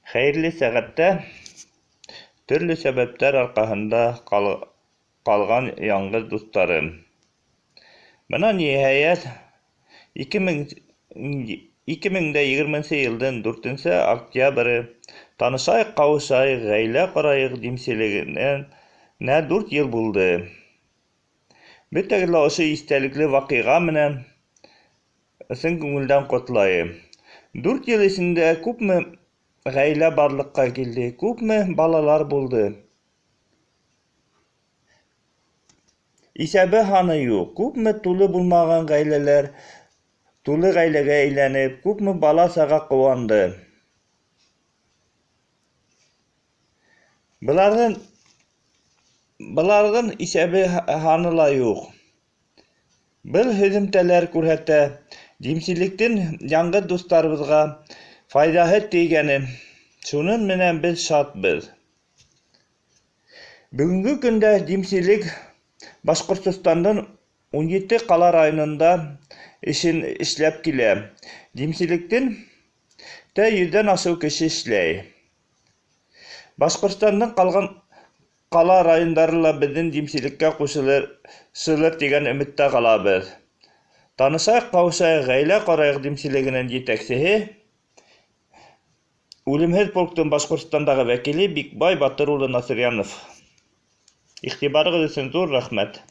Хәйерле сәғәттә төрлө сәбәптәр арҡаһында ҡалған яңғыҙ дуҫтарым. Бына, ниһайәт, 2020 йылдың 4 октябре «Танышайыҡ, ҡауышайыҡ, ғаилә ҡорайыҡ» димселегенә 4 йыл булды. Бөтәгеҙҙе лә ошо иҫтәлекле ваҡиға менән ысын күңелдән ҡотлайым. 4 йыл эсендә күпме ғаилә барлыҡҡа килде, күпме балалар булды. Иҫәбе һаны юҡ. Күпме тулы булмаған ғаиләләр тулы ғаиләгә әйләнеп, күпме бала-саға ҡыуанды. Быларҙың иҫәбе һаны ла юҡ. Был һөҙөмтәләр күрһәтә, димселектең яңғыҙ дуҫтарыбыҙға файҙаһы тейгәнен. Шуның менән беҙ шатбыҙ. Бөгөнгө көндә димселек Башҡортостандың 17 ҡала районында эшен эшләп килә. Димселектең тә 100-ҙән ашыу кеше эшләй. Башҡортостандың ҡалған ҡала райондары ла беҙҙең димселеккә ҡушылыр тигән өмөттә ҡалабыҙ. Танышайыҡ, ҡауышайыҡ, ғаилә ҡорайыҡ димселегенең етәксеһе, Үлемһеҙ полктың Башҡортостандағы вәкиле Бикбай Батыр улы Насыръянов. Иғтибарығыҙ өсөн ҙур рәхмәт.